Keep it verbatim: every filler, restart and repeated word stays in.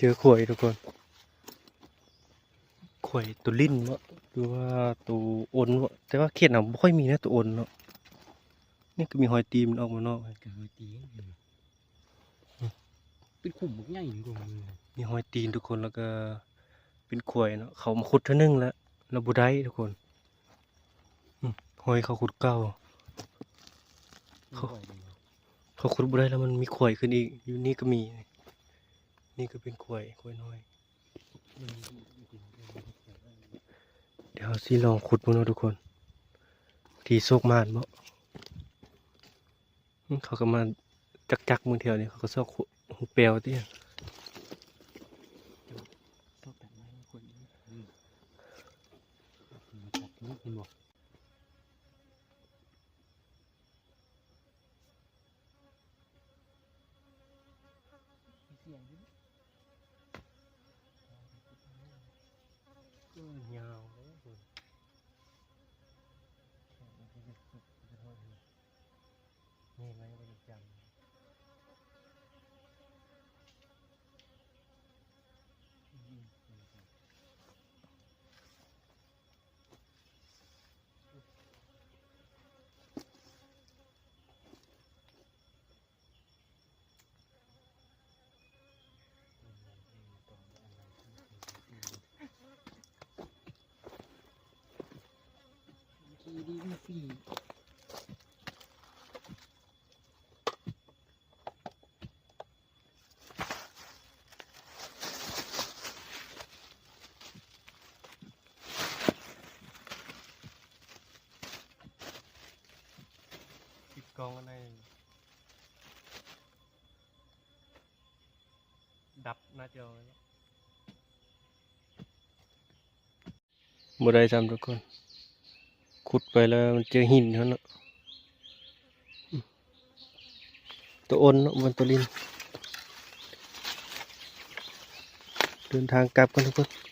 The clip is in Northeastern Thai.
เจอข่อยทุกคน ข่อยตัวลิ้นเนาะ หรือว่าตัวอ่อนเนาะ แต่ว่าเขตน่ะบ่ค่อยมีนะตัวอ่อนเนาะ นี่ก็มีหอยตีนมันออกมานอก ก็หอยตีน เป็นขุมบักใหญ่นี่กว่ามันเลย มีหอยตีนทุกคน แล้วก็เป็นข่อยเนาะ เขามาขุดเทื่อนึงแล้ว แล้วบ่ได้ทุกคน อืม หอยเขาขุดเก่า เขา เขาขุดบ่ได้แล้วมันมีข่อยขึ้นอีก อยู่นี่ก็มี นี่ก็เป็นข่อย ข่อยน้อย เดี๋ยวสิลองขุดเบิ่งเนาะทุกคน ที่โชคหมานบ่ อืม เขาก็มาจักๆ เบิ่งแถวนี้ เขาก็ซอกหูแปวติ ซอกตัดไม้ให้คน อืม ตัดนี่เห็นบ่ เสียงอยู่ เออ ยาวเลยคุณ นี่มันก็จะจำ ปิดกล้องอันไหน ดับหน้าจอไว้แล้ว บ่ได้ซ้ำทุกคน ขุดไปแล้วมันเจอหินเท่านั้น ตัวอ่อนเนาะ มันตัวลิ้น เดินทางกลับกันทุกคน